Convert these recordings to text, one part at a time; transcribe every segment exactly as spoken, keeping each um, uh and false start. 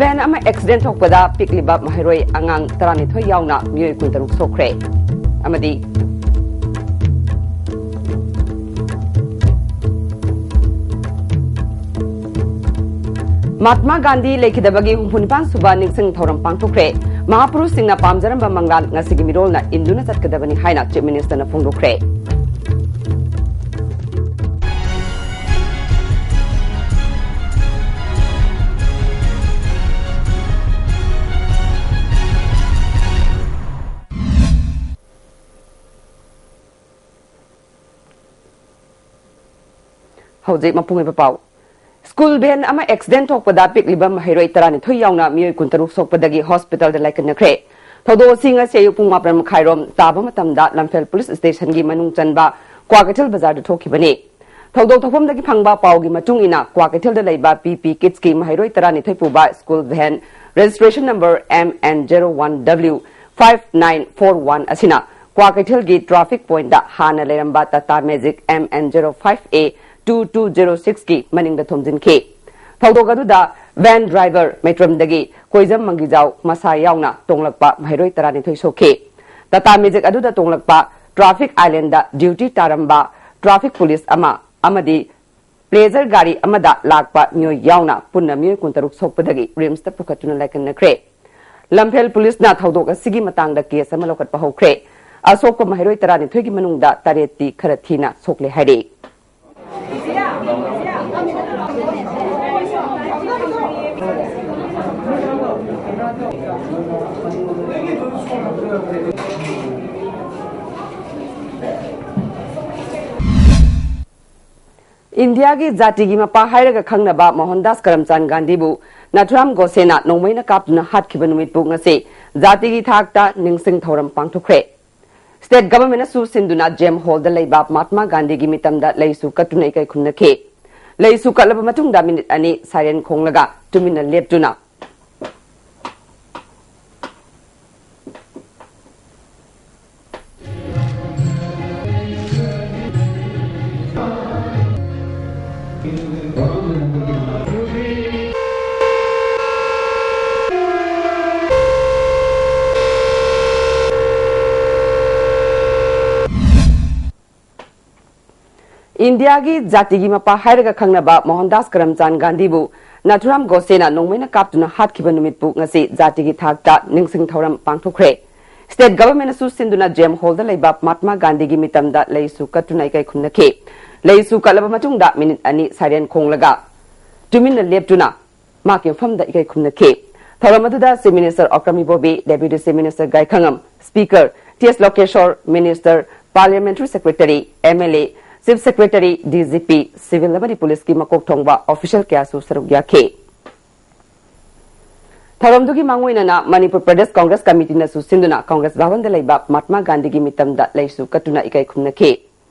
Van ꯑꯃ accident ꯊꯣꯛꯄꯗ ꯄꯤꯛꯂꯤꯕ ꯃꯍꯩꯔꯣꯏ ꯑꯉꯥꯡ ꯇꯔꯥꯅꯤꯊꯣꯏ ꯌꯥꯎꯅ ꯃꯤꯑꯣꯏ ꯀꯨꯟꯇꯔꯨꯛ ꯁꯣꯛꯈ꯭ꯔꯦ꯫ ꯑꯃꯗꯤ ꯃꯍꯥꯠꯃꯥ ꯒꯥꯟꯙꯤ ꯂꯩꯈꯤꯗꯕꯒꯤ ꯍꯨꯝꯐꯨꯅꯤꯄꯥꯟ ꯁꯨꯕ ꯅꯤꯡꯁꯤꯡ ꯊꯧꯔꯝ ꯄꯥꯡꯊꯣꯛꯈ꯭ꯔꯦ꯫ ꯃꯍꯥꯄꯨꯔꯨꯁꯁꯤꯡꯅ ꯄꯥꯝꯖꯔꯝꯕ ꯃꯪꯂꯥꯟ ꯉꯁꯤꯒꯤ ꯃꯤꯔꯣꯜꯅ ꯏꯟꯗꯨꯅ ꯆꯠꯀꯗꯕꯅꯤ ꯍꯥꯏꯅ ꯆꯤꯐ ꯃꯤꯅꯤꯁꯇꯔꯅ ꯐꯣꯡꯗꯣꯛꯈ꯭ꯔꯦ꯫ ꯍꯧꯖꯤꯛ ꯃꯄꯨꯡ ꯑꯣꯏꯕ ꯄꯥꯎ꯫ ꯁ꯭ꯀꯨꯜ ꯚꯦꯟ ꯑꯃ ꯑꯦꯛꯁꯤꯗꯦꯟ ꯊꯣꯛꯄꯗ ꯄꯤꯛꯂꯤꯕ ꯃꯍꯩꯔꯣꯏ ꯇꯔꯥꯅꯤꯊꯣꯏ ꯌꯥꯎꯅ ꯃꯤꯑꯣꯏ ꯀꯨꯟꯇꯔꯨꯛ ꯁꯣꯛꯄꯗꯒꯤ ꯍꯣꯁꯄꯤꯇꯥꯜꯗ ꯂꯥꯏꯀꯠꯅꯈ꯭ꯔꯦ꯫ ꯊꯧꯗꯣꯛ ꯑꯁꯤ ꯉꯁꯤ ꯑꯌꯨꯛ ꯄꯨꯡ ꯃꯥꯄꯟ ꯃꯈꯥꯏꯔꯣꯝ ꯇꯥꯕ ꯃꯇꯝꯗ ꯂꯝꯐꯦꯜ ꯄꯨꯂꯤꯁ ꯁ꯭ꯇꯦꯁꯟꯒꯤ ꯃꯅꯨꯡ ꯆꯟꯕ ꯀ꯭ꯋꯥꯀꯩꯊꯦꯜ ꯕꯖꯥꯔꯗ ꯊꯣꯛꯈꯤꯕꯅꯤ꯫ ꯊꯧꯗꯣꯛ ꯊꯣꯛꯐꯝꯗꯒꯤ ꯐꯪꯕ ꯄꯥꯎꯒꯤ ꯃꯇꯨꯡ ꯏꯟꯅ, ꯀ꯭ꯋꯥꯀꯩꯊꯦꯜꯗ ꯂꯩꯕ ꯄꯤ ꯄꯤ ꯀꯤꯗꯁꯀꯤ ꯃꯍꯩꯔꯣꯏ ꯇꯔꯥꯅꯤꯊꯣꯏ ꯄꯨꯕ school van registration number M N zero one W five nine four one ꯑꯁꯤꯅ ꯀ꯭ꯋꯥꯀꯩꯊꯦꯜꯒꯤ ꯇ꯭ꯔꯥꯐꯤꯛ ꯄꯣꯏꯟꯠꯇ ꯍꯥꯟꯅ ꯂꯩꯔꯝꯕ Tata magic M N zero five A two two zero six ꯀꯤ ꯃꯅꯤꯡꯗ ꯊꯣꯝꯖꯤꯟꯈꯤ꯫ ꯊꯧꯗꯣꯛ ꯑꯗꯨꯗ ꯚꯦꯟ ꯗ꯭ꯔꯥꯏꯚꯔ ꯃꯩꯇ꯭ꯔꯝꯗꯒꯤ ꯀꯣꯏꯖꯝ ꯃꯪꯒꯤꯖꯥꯎ ꯃꯁꯥ ꯌꯥꯎꯅ ꯇꯣꯡꯂꯛꯄ ꯃꯍꯩꯔꯣꯏ ꯇꯔꯥꯅꯤꯊꯣꯏ ꯁꯣꯛꯈꯤ꯫ ꯇꯥꯇꯥ ꯃꯦꯖꯤꯛ ꯑꯗꯨꯗ ꯇꯣꯡꯂꯛꯄ ꯇ꯭ꯔꯥꯐꯤꯛ ꯑꯥꯏꯂꯦꯟꯗ ꯗ꯭ꯌꯨꯇꯤ ꯇꯥꯔꯝꯕ ꯇ꯭ꯔꯥꯐꯤꯛ ꯄꯨꯂꯤꯁ ꯑꯃ ꯑꯃꯗꯤ ꯄ꯭ꯂꯦꯖꯔ ꯒꯥꯔꯤ ꯑꯃꯗ ꯂꯥꯛꯄ ꯃꯤꯑꯣꯏ ꯌꯥꯎꯅ ꯄꯨꯟꯅ ꯃꯤꯑꯣꯏ ꯀꯨꯟꯇꯔꯨꯛ ꯁꯣꯛꯄꯗꯒꯤ ꯔꯤꯝꯁꯇ ꯄꯨꯈꯠꯇꯨꯅ ꯂꯥꯏꯀꯠꯅꯈ꯭ꯔꯦ꯫ ꯂꯝꯐꯦꯜ ꯄꯨꯂꯤꯁꯅ ꯊꯧꯗꯣꯛ ꯑꯁꯤꯒꯤ ꯃꯇꯥꯡꯗ ꯀꯦꯁ ꯑꯃ ꯂꯧꯈꯠꯄ ꯍꯧꯈ꯭ꯔꯦ꯫ ꯑꯁꯣꯛꯄ ꯃꯍꯩꯔꯣꯏ ꯇꯔꯥꯅꯤꯊꯣꯏꯒꯤ ꯃꯅꯨꯡꯗ ꯇꯔꯦꯠꯇꯤ ꯈꯔ ꯊꯤꯅ ꯁꯣꯛꯂꯦ ꯍꯥꯏꯔꯤ꯫ ꯏꯟꯗꯤꯌꯥꯒꯤ ꯖꯥꯇꯤꯒꯤ ꯃꯄꯥ ꯍꯥꯏꯔꯒ ꯈꯪꯅꯕ ꯃꯣꯍꯟꯗꯥꯁ ꯀꯔꯝꯆꯥꯟ ꯒꯥꯟꯙꯤꯕꯨ ꯅꯥꯊꯨꯔꯥꯝ ꯒꯣꯗꯁꯦꯅ ꯅꯣꯡꯃꯩꯅ ꯀꯥꯞꯇꯨꯅ ꯍꯥꯠꯈꯤꯕ ꯅꯨꯃꯤꯠꯄꯨ ꯉꯁꯤ ꯖꯥꯇꯤꯒꯤ ꯊꯥꯛꯇ ꯅꯤꯡꯁꯤꯡ ꯊꯧꯔꯝ ꯄꯥꯡꯊꯣꯛꯈ꯭ꯔꯦ꯫ ꯁ꯭ꯇꯦꯠ ꯒꯚꯔꯟꯃꯦꯟꯠꯅꯁꯨ ꯁꯤꯟꯗꯨꯅ ꯖꯦꯝ ꯍꯣꯜꯗ ꯂꯩꯕ ꯃꯍꯥꯠꯃꯥ ꯒꯥꯟꯙꯤꯒꯤ ꯃꯤꯇꯝꯗ ꯂꯩꯁꯨ ꯀꯠꯇꯨꯅ ꯏꯀꯥꯏ ꯈꯨꯝꯅꯈꯤ꯫ ꯂꯩꯁꯨ ꯀꯠꯂꯕ ꯃꯇꯨꯡꯗ ꯃꯤꯅꯤꯠ ꯑꯅꯤ ꯁꯥꯏꯔꯦꯟ ꯈꯣꯡꯂꯒ ꯇꯨꯃꯤꯟꯅ ꯂꯦꯞꯇꯨꯅ ꯏꯟꯗꯤꯌꯥꯒꯤ ꯖꯥꯇꯤꯒꯤ ꯃꯄꯥ ꯍꯥꯏꯔꯒ ꯈꯪꯅꯕ ꯃꯣꯍꯟꯗꯥꯁ ꯀꯔꯝꯆꯥꯟ ꯒꯥꯟꯙꯤꯕꯨ ꯅꯥꯊꯨꯔꯥꯝ ꯒꯣꯗꯁꯦꯅ ꯅꯣꯡꯃꯩꯅ ꯀꯥꯞꯇꯨꯅ ꯍꯥꯠꯈꯤꯕ ꯅꯨꯃꯤꯠꯄꯨ ꯉꯁꯤ ꯖꯥꯇꯤꯒꯤ ꯊꯥꯛꯇ ꯅꯤꯡꯁꯤꯡ ꯊꯧꯔꯝ ꯄꯥꯡꯊꯣꯛꯈ꯭ꯔꯦ꯫ State Government ꯅꯁꯨ ꯁꯤꯟꯗꯨꯅ J M Hall ꯗ ꯂꯩꯕ ꯃꯍꯥꯠꯃꯥ ꯒꯥꯟꯙꯤꯒꯤ ꯃꯤꯇꯝꯗ ꯂꯩꯁꯨ ꯀꯠꯇꯨꯅ ꯏꯀꯥꯏ ꯈꯨꯝꯅꯈꯤ꯫ ꯂꯩꯁꯨ ꯀꯠꯂꯕ ꯃꯇꯨꯡꯗ ꯃꯤꯅꯤꯠ ꯑꯅꯤ siren ꯈꯣꯡꯂꯒ ꯇꯨꯃꯤꯟꯅ ꯂꯦꯞꯇꯨꯅ ꯃꯍꯥꯛꯀꯤ ꯃꯐꯝꯗ ꯏꯀꯥꯏ ꯈꯨꯝꯅꯈꯤ꯫ ꯊꯧꯔꯝ ꯑꯗꯨꯗ Chief Minister Okram Ibobi, Deputy Chief Minister ꯒꯥꯏꯈꯉꯝ, Speaker T S ꯂꯣꯀꯦꯁꯣꯔ, Minister, Parliamentary Secretary, M L A, Chief Secretary, D G P, civil ꯑꯃꯗꯤ police ꯀꯤ ꯃꯀꯣꯛ ꯊꯣꯡꯕ official ꯀꯌꯥꯁꯨ ꯁꯔꯨꯛ ꯌꯥꯈꯤ꯫ ꯊꯧꯔꯝꯗꯨꯒꯤ ꯃꯥꯡꯑꯣꯏꯅꯅ ꯃꯅꯤꯄꯨꯔ ꯄ꯭ꯔꯗꯦꯁ ꯀꯣꯡꯒ꯭ꯔꯦꯁ ꯀꯃꯤꯇꯤꯅꯁꯨ ꯁꯤꯟꯗꯨꯅ ꯀꯣꯡꯒ꯭ꯔꯦꯁ ꯚꯕꯟꯗ ꯂꯩꯕ ꯃꯍꯥꯠꯃꯥ ꯒꯥꯟꯙꯤꯒꯤ ꯃꯤꯇꯝꯗ ꯂꯩꯁꯨ ꯀꯠꯇꯨꯅ ꯏꯀꯥꯏ ꯈꯨꯝꯅꯈꯤ꯫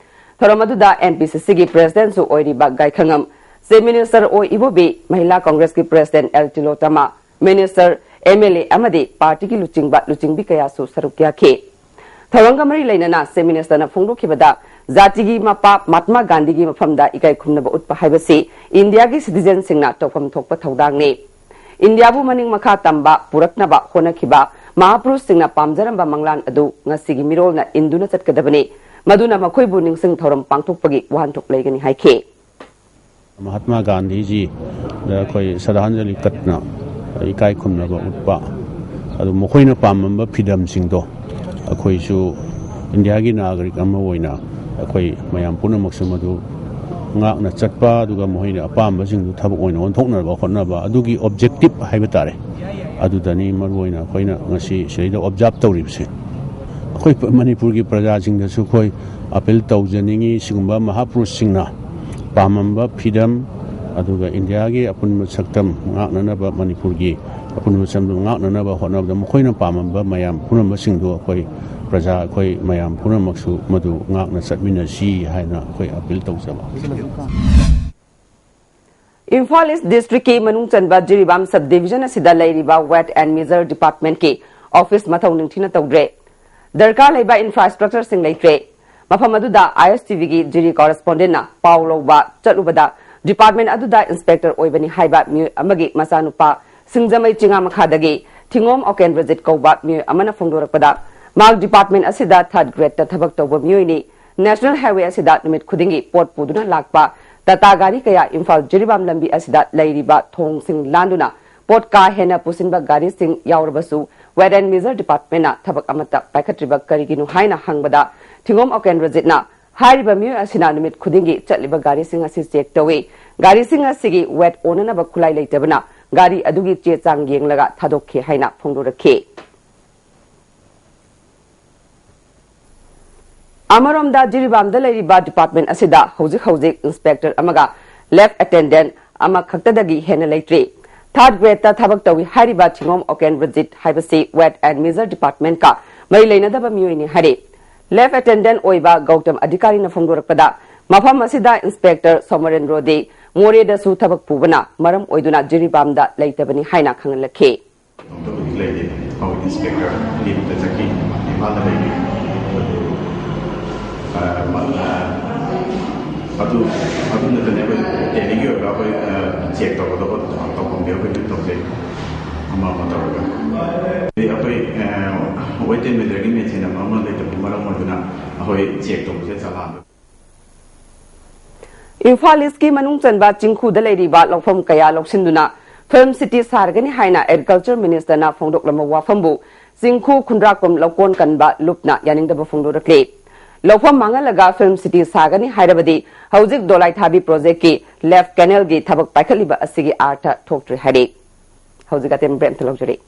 ꯊꯧꯔꯝ ꯑꯗꯨꯗ M P C C ꯒꯤ President ꯁꯨ ꯑꯣꯏꯔꯤꯕ ꯒꯥꯏꯈꯉꯝ, Chief Minister ꯑꯣ ꯏꯕꯣꯕꯤ, ꯃꯍꯤꯂꯥ ꯀꯣꯡꯒ꯭ꯔꯦꯁꯀꯤ President L ꯇꯤꯂꯣꯇꯃꯥ, Minister, M L A ꯑꯃꯗꯤ party ꯒꯤ ꯂꯨꯆꯤꯡꯕ ꯂꯨꯆꯤꯡꯕꯤ ꯀꯌꯥꯁꯨ ꯁꯔꯨꯛ ꯌꯥꯈꯤ꯫ ꯊꯧꯔꯝꯒ ꯃꯔꯤ ꯂꯩꯅꯅ Chief Minister ꯅ ꯐꯣꯡꯗꯣꯛꯈꯤꯕꯗ, ꯖꯥꯇꯤꯒꯤ ꯃꯄꯥ ꯃꯍꯥꯠꯃꯥ ꯒꯥꯟꯙꯤꯒꯤ ꯃꯐꯝꯗ ꯏꯀꯥꯏ ꯈꯨꯝꯅꯕ ꯎꯠꯄ ꯍꯥꯏꯕꯁꯤ ꯏꯟꯗꯤꯌꯥꯒꯤ citizen ꯁꯤꯡꯅ ꯇꯧꯐꯝ ꯊꯣꯛꯄ ꯊꯧꯗꯥꯡꯅꯤ꯫ ꯏꯟꯗꯤꯌꯥꯕꯨ ꯃꯅꯤꯡ ꯃꯈꯥ ꯇꯝꯕ ꯄꯨꯔꯛꯅꯕ ꯍꯣꯠꯅꯈꯤꯕ ꯃꯍꯥꯄꯨꯔꯨꯁꯁꯤꯡꯅ ꯄꯥꯝꯖꯔꯝꯕ ꯃꯪꯂꯥꯟ ꯑꯗꯨ ꯉꯁꯤꯒꯤ ꯃꯤꯔꯣꯜꯅ ꯏꯟꯗꯨꯅ ꯆꯠꯀꯗꯕꯅꯤ꯫ ꯃꯗꯨꯅ ꯃꯈꯣꯏꯕꯨ ꯅꯤꯡꯁꯤꯡ ꯊꯧꯔꯝ ꯄꯥꯡꯊꯣꯛꯄꯒꯤ ꯋꯥꯍꯟꯊꯣꯛ ꯂꯩꯒꯅꯤ ꯍꯥꯏꯈꯤ꯫ ꯃꯍꯥꯠꯃꯥ ꯒꯥꯟꯙꯤꯖꯤꯗ ꯑꯩꯈꯣꯏ ꯁ꯭ꯔꯗꯥꯟꯖꯂꯤ ꯀꯠꯅ ꯏꯀꯥꯏ ꯈꯨꯝꯅꯕ ꯎꯠꯄ, ꯑꯗꯨ ꯃꯈꯣꯏꯅ ꯄꯥꯝꯂꯝꯕ ꯐ꯭ꯔꯤꯗꯝꯁꯤꯡꯗꯣ ꯑꯩꯈꯣꯏꯁꯨ ꯏꯟꯗꯤꯌꯥꯒꯤ ꯅꯥꯒꯔꯤꯛ ꯑꯃ ꯑꯣꯏꯅ ꯑꯩꯈꯣꯏ ꯃꯌꯥꯝ ꯄꯨꯝꯅꯃꯛꯁꯨ ꯃꯗꯨ ꯉꯥꯛꯅ ꯆꯠꯄ, ꯑꯗꯨꯒ ꯃꯈꯣꯏꯅ ꯑꯄꯥꯝꯕꯁꯤꯡꯗꯨ ꯊꯕꯛ ꯑꯣꯏꯅ ꯑꯣꯟꯊꯣꯛꯅꯕ ꯍꯣꯠꯅꯕ, ꯑꯗꯨꯒꯤ objective ꯍꯥꯏꯕ ꯇꯥꯔꯦ꯫ ꯑꯗꯨꯗꯅꯤ ꯃꯔꯨꯑꯣꯏꯅ ꯑꯩꯈꯣꯏꯅ ꯉꯁꯤ ꯁꯤꯗꯩꯗ observe ꯇꯧꯔꯤꯕꯁꯦ꯫ ꯑꯩꯈꯣꯏ ꯃꯅꯤꯄꯨꯔꯒꯤ ꯄ꯭ꯔꯖꯥꯁꯤꯡꯗꯁꯨ ꯑꯩꯈꯣꯏ appeal ꯇꯧꯖꯅꯤꯡꯉꯤ, ꯁꯤꯒꯨꯝꯕ ꯃꯍꯥꯄꯨꯔꯨꯁꯁꯤꯡꯅ ꯄꯥꯝꯂꯝꯕ ꯐ꯭ꯔꯤꯗꯝ, ꯑꯗꯨꯒ ꯏꯟꯗꯤꯌꯥꯒꯤ ꯑꯄꯨꯟꯕ ꯁꯛꯇꯝ ꯉꯥꯛꯅꯅꯕ, ꯃꯅꯤꯄꯨꯔꯒꯤ ꯑꯄꯨꯟꯕ ꯁꯛꯇꯝ ꯉꯥꯛꯅꯅꯕ ꯍꯣꯠꯅꯕꯗ ꯃꯈꯣꯏꯅ ꯄꯥꯝꯂꯝꯕ ꯃꯌꯥꯝ ꯄꯨꯝꯅꯃꯛꯁꯤꯡꯗꯨ ꯑꯩꯈꯣꯏ ꯄ꯭ꯔꯖꯥ, ꯑꯩꯈꯣꯏ ꯃꯌꯥꯝ ꯄꯨꯝꯅꯃꯛꯁꯨ ꯃꯗꯨ ꯉꯥꯛꯅ ꯆꯠꯃꯤꯟꯅꯁꯤ ꯍꯥꯏꯅ ꯑꯩꯈꯣꯏ appeal ꯇꯧꯖꯕ꯫ ꯏꯝꯐꯥꯜ East District ꯀꯤ ꯃꯅꯨꯡ ꯆꯟꯕ ꯖꯤꯔꯤꯕꯥꯝ Sub Division ꯑꯁꯤꯗ ꯂꯩꯔꯤꯕ Weight and Measure Department ꯀꯤ office ꯃꯊꯧ ꯅꯤꯡꯊꯤꯅ ꯇꯧꯗ꯭ꯔꯦ꯫ ꯗꯔꯀꯥꯔ ꯂꯩꯕ infrastructure ꯁꯤꯡ ꯂꯩꯇ꯭ꯔꯦ꯫ ꯃꯐꯝ ꯑꯗꯨꯗ I S T V ꯒꯤ ꯖꯤꯔꯤ correspondent ꯅ ꯄꯥꯎ ꯂꯧꯕ ꯆꯠꯂꯨꯕꯗ, department ꯑꯗꯨꯗ inspector ꯑꯣꯏꯕꯅꯤ ꯍꯥꯏꯕ ꯃꯤꯑꯣꯏ ꯑꯃꯒꯤ ꯃꯆꯥꯅꯨꯄꯥ ꯁꯤꯡꯖꯃꯩ ꯆꯤꯉꯥ ꯃꯈꯥꯗꯒꯤ ꯊꯤꯉꯣꯝ ꯑꯣꯀꯦꯟꯗ꯭ꯔꯖꯤꯠ ꯀꯧꯕ ꯃꯤꯑꯣꯏ ꯑꯃꯅ ꯐꯣꯡꯗꯣꯔꯛꯄꯗ, ꯃꯍꯥꯛ department ꯑꯁꯤꯗ third grade ꯇ ꯊꯕꯛ ꯇꯧꯕ ꯃꯤꯑꯣꯏꯅꯤ꯫ ꯅꯦꯁꯅꯦꯜ ꯍꯥꯏꯋꯦ ꯑꯁꯤꯗ ꯅꯨꯃꯤꯠ ꯈꯨꯗꯤꯡꯒꯤ ꯄꯣꯠ ꯄꯨꯗꯨꯅ ꯂꯥꯛꯄ ꯇꯥꯇꯥ ꯒꯥꯔꯤ ꯀꯌꯥ ꯏꯝꯐꯥꯜ ꯖꯤꯔꯤꯕꯥꯝ ꯂꯝꯕꯤ ꯑꯁꯤꯗ ꯂꯩꯔꯤꯕ ꯊꯣꯡꯁꯤꯡ ꯂꯥꯟꯗꯨꯅ ꯄꯣꯠ ꯀꯥ ꯍꯦꯟꯅ ꯄꯨꯁꯤꯟꯕ ꯒꯥꯔꯤꯁꯤꯡ ꯌꯥꯎꯔꯕꯁꯨ ꯋꯦꯠ ꯑꯦꯟ ꯃꯤꯖꯔ ꯗꯤꯄꯥꯔꯠꯃꯦꯟꯅ ꯊꯕꯛ ꯑꯃꯠꯇ ꯄꯥꯏꯈꯠꯇ꯭ꯔꯤꯕ ꯀꯔꯤꯒꯤꯅꯣ ꯍꯥꯏꯅ ꯍꯪꯕꯗ ꯊꯤꯉꯣꯝ ꯑꯣꯀꯦꯟꯗ꯭ꯔꯖꯤꯠꯅ ꯍꯥꯏꯔꯤꯕ ꯃꯤꯑꯣꯏ ꯑꯁꯤꯅ ꯅꯨꯃꯤꯠ ꯈꯨꯗꯤꯡꯒꯤ ꯆꯠꯂꯤꯕ ꯒꯥꯔꯤꯁꯤꯡ ꯑꯁꯤ ꯆꯦꯛ ꯇꯧꯏ꯫ ꯒꯥꯔꯤꯁꯤꯡ ꯑꯁꯤꯒꯤ ꯋꯦꯠ ꯑꯣꯟꯅꯅꯕ ꯈꯨꯠꯂꯥꯏ ꯂꯩꯇꯕꯅ ꯒꯥꯔꯤ ꯑꯗꯨꯒꯤ ꯆꯦ ꯆꯥꯡ ꯌꯦꯡꯂꯒ ꯊꯥꯗꯣꯛꯈꯤ ꯍꯥꯏꯅ ꯐꯣꯡꯗꯣꯔꯛꯈꯤ꯫ ꯑꯃꯔꯣꯝꯗ ꯖꯤꯔꯤꯕꯥꯝꯗ ꯂꯩꯔꯤꯕ ꯗꯤꯄꯥꯔꯠꯃꯦꯟ ꯑꯁꯤꯗ ꯍꯧꯖꯤꯛ ꯍꯧꯖꯤꯛ ꯏꯟꯁꯄꯦꯛꯇꯔ ꯑꯃꯒ ꯂꯦꯐ ꯑꯦꯇꯦꯟꯗꯦꯟꯠ ꯑꯃꯈꯛꯇꯗꯒꯤ ꯍꯦꯟꯅ ꯂꯩꯇ꯭ꯔꯤ꯫ ꯊꯥꯔꯗ ꯒ꯭ꯔꯦꯗꯇ ꯊꯕꯛ ꯇꯧꯏ ꯍꯥꯏꯔꯤꯕ ꯊꯤꯉꯣꯝ ꯑꯣꯀꯦꯟꯗ꯭ꯔꯖꯤꯠ ꯍꯥꯏꯕꯁꯤ ꯋꯦꯠ ꯑꯦꯟ ꯃꯤꯖꯔ ꯗꯤꯄꯥꯔꯠꯃꯦꯟꯀ ꯃꯔꯤ ꯂꯩꯅꯗꯕ ꯃꯤꯑꯣꯏꯅꯤ ꯍꯥꯏꯔꯤ꯫ ꯂꯦꯐ ꯑꯦꯇꯦꯟꯗꯦꯟꯠ ꯑꯣꯏꯕ ꯒꯧꯇꯝ ꯑꯙꯤꯀꯥꯔꯤꯅ ꯐꯣꯡꯗꯣꯔꯛꯄꯗ ꯃꯐꯝ ꯑꯁꯤꯗ ꯏꯟꯁꯄꯦꯛꯇꯔ ꯁꯣꯃꯔꯦꯟꯗ꯭ꯔꯣꯗꯤ ꯃꯣꯔꯦꯗꯁꯨ ꯊꯕꯛ ꯄꯨꯕꯅ ꯃꯔꯝ ꯑꯣꯏꯗꯨꯅ ꯖꯤꯔꯤꯕꯥꯝꯗ ꯂꯩꯇꯕꯅꯤ ꯍꯥꯏꯅ ꯈꯪꯍꯜꯂꯛꯈꯤ꯫ ꯍꯧꯖꯤꯛ ꯂꯩꯔꯤ꯫ ꯍꯧꯖꯤꯛ ꯏꯟꯁꯄꯦꯛꯇꯔ ꯂꯤꯞꯇ ꯆꯠꯈꯤ, ꯏꯝꯐꯥꯜꯗ ꯂꯩꯔꯤ꯫ ꯑꯗꯨ, ꯑ, ꯃ-, ꯑ, ꯑꯗꯨ, ꯑꯗꯨ ꯅꯠꯇꯅ ꯑꯩꯈꯣꯏ ꯗꯦꯜꯂꯤꯒꯤ ꯑꯣꯏꯕ ꯑꯩꯈꯣꯏ, ꯑ, ꯆꯦꯛ ꯇꯧꯒꯗꯕ ꯇꯧꯐꯝꯗꯤ ꯑꯩꯈꯣꯏ ꯑꯗꯨꯝ ꯇꯧꯖꯩ, ꯑꯃ ꯑꯃ ꯇꯧꯔꯒ꯫ ꯑꯗꯩ ꯑꯩꯈꯣꯏ, ꯑ, ꯋꯦꯠ ꯑꯦꯟ ꯃꯤꯖꯔꯒꯤ ꯃꯦꯆꯤꯟ ꯑꯃ ꯑꯃ ꯂꯩꯇꯕ ꯃꯔꯝ ꯑꯣꯏꯗꯨꯅ ꯑꯩꯈꯣꯏ ꯆꯦꯛ ꯇꯧꯕꯁꯦ ꯆꯂꯥꯟꯕ ꯏꯝꯐꯥꯜ ꯏꯁꯀꯤ ꯃꯅꯨꯡ ꯆꯟꯕ ꯆꯤꯡꯈꯨꯗ ꯂꯩꯔꯤꯕ ꯂꯧꯐꯝ ꯀꯌꯥ ꯂꯧꯁꯤꯟꯗꯨꯅ ꯐꯤꯜꯝ ꯁꯤꯇꯤ ꯁꯥꯔꯒꯅꯤ ꯍꯥꯏꯅ ꯑꯦꯒ꯭ꯔꯤꯀꯜꯆꯔ ꯃꯤꯅꯤꯁꯇꯔꯅ ꯐꯣꯡꯗꯣꯛꯂꯝꯕ ꯋꯥꯐꯝꯕꯨ ꯆꯤꯡꯈꯨ ꯈꯨꯟꯗ꯭ꯔꯥꯛꯄꯝ ꯂꯧꯀꯣꯟ ꯀꯟꯕ ꯂꯨꯞꯅ ꯌꯥꯅꯤꯡꯗꯕ ꯐꯣꯡꯗꯣꯔꯛꯂꯤ꯫ ꯂꯧꯐꯝ ꯃꯥꯡꯍꯜꯂꯒ ꯐꯤꯜꯝ ꯁꯤꯇꯤ ꯁꯥꯒꯅꯤ ꯍꯥꯏꯔꯕꯗꯤ ꯍꯧꯖꯤꯛ ꯗꯣꯂꯥꯏꯊꯥꯕꯤ ꯄ꯭ꯔꯣꯖꯦꯛꯀꯤ ꯂꯦꯐ ꯀꯦꯅꯦꯜꯒꯤ ꯊꯕꯛ ꯄꯥꯏꯈꯠꯂꯤꯕ ꯑꯁꯤꯒꯤ ꯑꯥꯔꯊ ꯊꯣꯛꯇ꯭ꯔꯦ ꯍꯥꯏꯔꯤ꯫ ꯍꯧꯖꯤꯛ ꯑꯇꯦꯟꯕ ꯕ꯭ꯔꯦꯛ ꯑꯝꯇ ꯂꯧꯖꯔꯤ꯫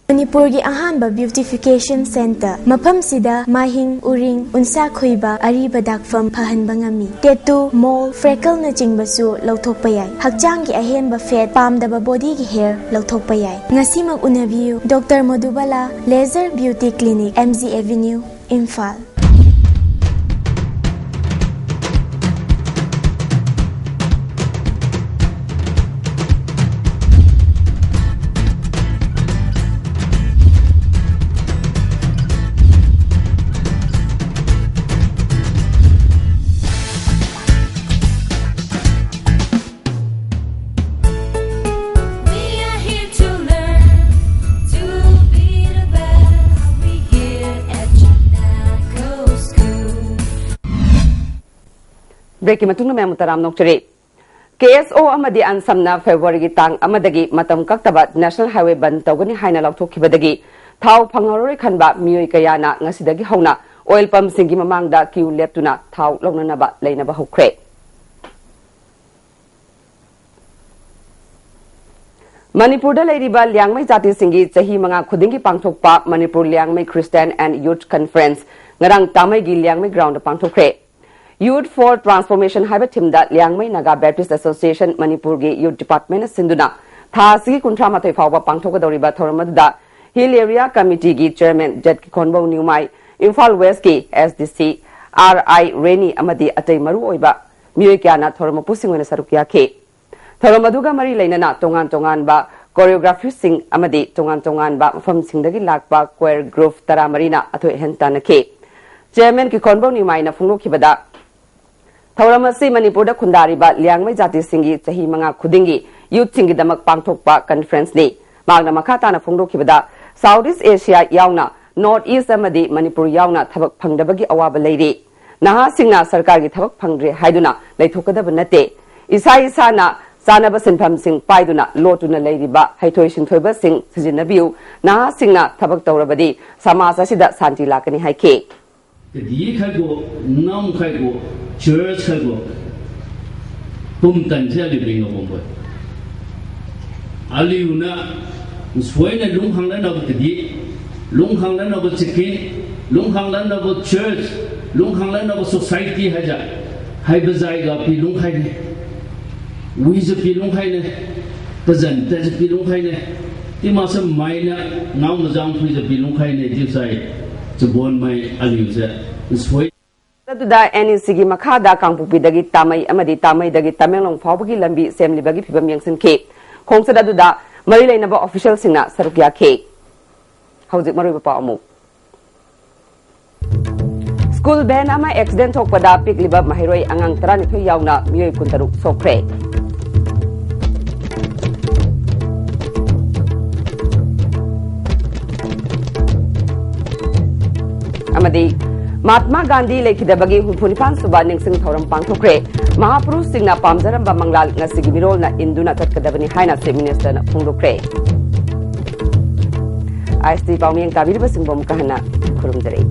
ꯃꯅꯤꯄꯨꯔꯒꯤ ꯑꯍꯥꯟꯕ ꯕ꯭ꯌꯨꯇꯤꯐꯤꯀꯦꯁꯟ ꯁꯦꯟꯇꯔ꯫ ꯃꯐꯝꯁꯤꯗ ꯃꯥꯍꯤꯡ, ꯎꯔꯤꯡ, ꯎꯟꯁꯥ ꯈꯣꯏꯕ, ꯑꯔꯤꯕ ꯗꯥꯛꯐꯝ ꯐꯍꯟꯕ ꯉꯝꯃꯤ꯫ ꯇꯦꯇꯨ, ꯃꯣꯜ, ꯐ꯭ꯔꯦꯀꯜꯅꯆꯤꯡꯕꯁꯨ ꯂꯧꯊꯣꯛꯄ ꯌꯥꯏ꯫ ꯍꯛꯆꯥꯡꯒꯤ ꯑꯍꯦꯟꯕ ꯐꯦꯠ, ꯄꯥꯝꯗꯕ ꯕꯣꯗꯤꯒꯤ ꯍꯦꯌꯔ ꯂꯧꯊꯣꯛꯄ ꯌꯥꯏ꯫ ꯉꯁꯤꯃꯛ ꯎꯅꯕꯤꯌꯨ, doctor Modubala, laser beauty clinic, M G Avenue, Imphal. ꯕ꯭ꯔꯦꯛꯀꯤ ꯃꯇꯨꯡꯗ ꯃꯌꯥꯝ ꯇꯔꯥꯝ ꯅꯣꯛꯆꯔꯤ꯫ ꯀꯦ ꯑꯦꯁ ꯑꯣ ꯑꯃꯗꯤ ꯑꯟꯁꯝꯅ ꯐꯦꯕ꯭ꯔꯨꯋꯥꯔꯤꯒꯤ ꯇꯥꯡ ꯑꯃꯗꯒꯤ ꯃꯇꯝ ꯀꯛꯇꯕ ꯅꯦꯁꯅꯦꯜ ꯍꯥꯏꯋꯦ ꯕꯟꯗ ꯇꯧꯒꯅꯤ ꯍꯥꯏꯅ ꯂꯥꯎꯊꯣꯛꯈꯤꯕꯗꯒꯤ ꯊꯥꯎ ꯐꯪꯍꯧꯔꯔꯣꯏ ꯈꯟꯕ ꯃꯤꯑꯣꯏ ꯀꯌꯥꯅ ꯉꯁꯤꯗꯒꯤ ꯍꯧꯅ ꯑꯣꯏꯜ ꯄꯝꯁꯤꯡꯒꯤ ꯃꯃꯥꯡꯗ ꯀ꯭ꯌꯨ ꯂꯦꯞꯇꯨꯅ ꯊꯥꯎ ꯂꯧꯅꯅꯕ ꯂꯩꯅꯕ ꯍꯧꯈ꯭ꯔꯦ꯫ ꯃꯅꯤꯄꯨꯔꯗ ꯂꯩꯔꯤꯕ ꯂꯤꯌꯥꯡꯃꯩ ꯖꯥꯇꯤꯁꯤꯡꯒꯤ ꯆꯍꯤ ꯃꯉꯥ ꯈꯨꯗꯤꯡꯒꯤ ꯄꯥꯡꯊꯣꯛꯄ Manipur Liangmai Christian and Youth Conference ꯉꯔꯥꯡ ꯇꯥꯃꯩꯒꯤ ꯂꯤꯌꯥꯡꯃꯩ ꯒ꯭ꯔꯥꯎꯟꯗ ꯄꯥꯡꯊꯣꯛꯈ꯭ꯔꯦ꯫ Youth for Transformation ꯍꯥꯏꯕ ꯊꯤꯝꯗ ꯂꯤꯌꯥꯡꯃꯩ ꯅꯥꯒꯥ ꯕꯦꯞꯇꯤꯁ ꯑꯦꯁꯣꯁꯤꯌꯦꯁꯟ ꯃꯅꯤꯄꯨꯔꯒꯤ ꯌꯨꯠ ꯗꯤꯄꯥꯔꯠꯃꯦꯟꯅ ꯁꯤꯟꯗꯨꯅ ꯊꯥ ꯑꯁꯤꯒꯤ ꯀꯨꯟꯊ꯭ꯔꯥ ꯃꯥꯊꯣꯏ ꯐꯥꯎꯕ ꯄꯥꯡꯊꯣꯛꯀꯗꯧꯔꯤꯕ ꯊꯧꯔꯝ ꯑꯗꯨꯗ ꯍꯤꯜ ꯑꯦꯔꯤꯌꯥ ꯀꯃꯤꯇꯤꯒꯤ ꯆꯦꯌꯔꯃꯦꯟ ꯖꯦꯠ ꯀꯤꯈꯣꯟꯕꯧ ꯅ꯭ꯌꯨꯃꯥꯏ, ꯏꯝꯐꯥꯜ ꯋꯦꯁꯀꯤ ꯑꯦꯁ ꯗꯤ ꯁꯤ ꯑꯥꯔ ꯑꯥꯏ ꯔꯦꯅꯤ ꯑꯃꯗꯤ ꯑꯇꯩ ꯃꯔꯨ ꯑꯣꯏꯕ ꯃꯤꯑꯣꯏ ꯀꯌꯥꯅ ꯊꯧꯔꯝ ꯃꯄꯨꯁꯤꯡ ꯑꯣꯏꯅ ꯁꯔꯨꯛ ꯌꯥꯈꯤ꯫ ꯊꯧꯔꯝ ꯑꯗꯨꯒ ꯃꯔꯤ ꯂꯩꯅꯅ ꯇꯣꯉꯥꯟ ꯇꯣꯉꯥꯟꯕ ꯀꯣꯔꯤꯌꯣꯒ꯭ꯔꯥꯐꯤꯁꯤꯡ ꯑꯃꯗꯤ ꯇꯣꯉꯥꯟ ꯇꯣꯉꯥꯟꯕ ꯃꯐꯝꯁꯤꯡꯗꯒꯤ ꯂꯥꯛꯄ ꯀ꯭ꯋꯥꯌꯔ ꯒ꯭ꯔꯨꯞ ꯇꯔꯥꯃꯔꯤꯅ ꯑꯊꯣꯏ ꯑꯍꯦꯟ ꯇꯥꯟꯅꯈꯤ꯫ ꯆꯦꯌꯔꯃꯦꯟ ꯀꯤꯈꯣꯟꯕꯧ ꯅꯤꯃꯥꯏꯅ ꯐꯣꯡꯗꯣꯛꯈꯤꯕꯗ, ꯊꯧꯔꯝ ꯑꯁꯤ ꯃꯅꯤꯄꯨꯔꯗ ꯈꯨꯟꯗꯥꯔꯤꯕ ꯂꯤꯌꯥꯡꯃꯩ ꯖꯥꯇꯤꯁꯤꯡꯒꯤ ꯆꯍꯤ ꯃꯉꯥ ꯈꯨꯗꯤꯡꯒꯤ ꯌꯨꯠꯁꯤꯡꯒꯤꯗꯃꯛ ꯄꯥꯡꯊꯣꯛꯄ ꯀꯟꯐꯔꯦꯟꯁꯅꯤ꯫ ꯃꯍꯥꯛꯅ ꯃꯈꯥ ꯇꯥꯅ ꯐꯣꯡꯗꯣꯛꯈꯤꯕꯗ, ꯁꯥꯎꯠ ꯏꯁ ꯑꯦꯁꯤꯌꯥ ꯌꯥꯎꯅ ꯅꯣꯔꯠ ꯏꯁ ꯑꯃꯗꯤ ꯃꯅꯤꯄꯨꯔ ꯌꯥꯎꯅ ꯊꯕꯛ ꯐꯪꯗꯕꯒꯤ ꯑꯋꯥꯕ ꯂꯩꯔꯤ꯫ ꯅꯍꯥꯁꯤꯡꯅ ꯁꯔꯀꯥꯔꯒꯤ ꯊꯕꯛ ꯐꯪꯗ꯭ꯔꯦ ꯍꯥꯏꯗꯨꯅ ꯂꯩꯊꯣꯛꯀꯗꯕ ꯅꯠꯇꯦ꯫ ꯏꯁꯥ ꯏꯁꯥꯅ ꯆꯥꯅꯕ ꯁꯤꯟꯐꯝꯁꯤꯡ ꯄꯥꯏꯗꯨꯅ ꯂꯣꯠꯇꯨꯅ ꯂꯩꯔꯤꯕ ꯍꯩꯊꯣꯏ ꯁꯤꯡꯊꯣꯏꯕꯁꯤꯡ ꯁꯤꯖꯤꯟꯅꯕꯤꯌꯨ꯫ ꯅꯍꯥꯁꯤꯡꯅ ꯊꯕꯛ ꯇꯧꯔꯕꯗꯤ ꯁꯃꯥꯖ ꯑꯁꯤꯗ ꯁꯥꯟꯇꯤ ꯂꯥꯛꯀꯅꯤ ꯍꯥꯏꯈꯤ꯫ Kadi khaibo, nam khaibo, church khaibo, pum tan se aliu bing ngabom boi. Aliu na, suai na lung hang la na bo kadi, lung hang la na bo chikin, lung hang la na bo church, lung hang la na bo society haja, hai bazai ga pi lung khai ne, wi za pi lung khai ne, pazan ta za pi lung khai ne, ti ma sa mai na, ngau ma zang pui za pi lung khai ne, ti sai, chabon mai aliu za, suai. ꯑꯗꯨꯗ N E ꯁꯤꯒꯤ ꯃꯈꯥꯗ ꯀꯥꯡꯄꯣꯛꯄꯤꯗꯒꯤ ꯇꯥꯃꯩ ꯑꯃꯗꯤ ꯇꯥꯃꯩꯗꯒꯤ ꯇꯃꯦꯡꯂꯣꯡ ꯐꯥꯎꯕꯒꯤ ꯂꯝꯕꯤ ꯁꯦꯝꯂꯤꯕꯒꯤ ꯐꯤꯕꯝ ꯌꯦꯡꯁꯤꯟꯈꯤ꯫ ꯈꯣꯡꯆꯠ ꯑꯗꯨꯗ ꯃꯔꯤ ꯂꯩꯅꯕ ꯑꯣꯐꯤꯁꯤꯌꯦꯜꯁꯤꯡꯅ ꯁꯔꯨꯛ ꯌꯥꯈꯤ꯫ ꯍꯧꯖꯤꯛ ꯃꯔꯨꯑꯣꯏꯕ ꯄꯥꯎ ꯑꯃꯨꯛ꯫ ꯁ꯭ꯀꯨꯜ ꯚꯦꯟ ꯑꯃ ꯑꯦꯛꯁꯤꯗꯦꯟ ꯊꯣꯛꯄꯗ ꯄꯤꯛꯂꯤꯕ ꯃꯍꯩꯔꯣꯏ ꯑꯉꯥꯡ ꯇꯔꯥꯅꯤꯊꯣꯏ ꯌꯥꯎꯅ ꯃꯤꯑꯣꯏ ꯀꯨꯟꯇꯔꯨꯛ ꯁꯣꯛꯈ꯭ꯔꯦ꯫ ꯑꯃꯗꯤ ꯃꯍꯥꯠꯃꯥ ꯒꯥꯟꯙꯤ ꯂꯩꯈꯤꯗꯕꯒꯤ ꯍꯨꯝꯐꯨ ꯅꯤꯄꯥꯟ ꯁꯨꯕ ꯅꯤꯡꯁꯤꯡ ꯊꯧꯔꯝ ꯄꯥꯡꯊꯣꯛꯈ꯭ꯔꯦ꯫ ꯃꯍꯥꯄꯨꯔꯨꯁꯁꯤꯡꯅ ꯄꯥꯝꯖꯔꯝꯕ ꯃꯪꯂꯥꯟ ꯉꯁꯤꯒꯤ ꯃꯤꯔꯣꯜꯅ ꯏꯟꯗꯨꯅ ꯆꯠꯀꯗꯕꯅꯤ ꯍꯥꯏꯅ Chief Minister ꯅ ꯐꯣꯡꯗꯣꯛꯈ꯭ꯔꯦ꯫ ꯑꯥꯏ ꯑꯦꯁ ꯇꯤ ꯄꯥꯎꯃꯤꯌꯦꯡ ꯇꯥꯕꯤꯔꯤꯕꯁꯤꯡꯕꯨ ꯑꯃꯨꯛꯀ ꯍꯟꯅ ꯈꯨꯔꯨꯝꯖꯔꯤ꯫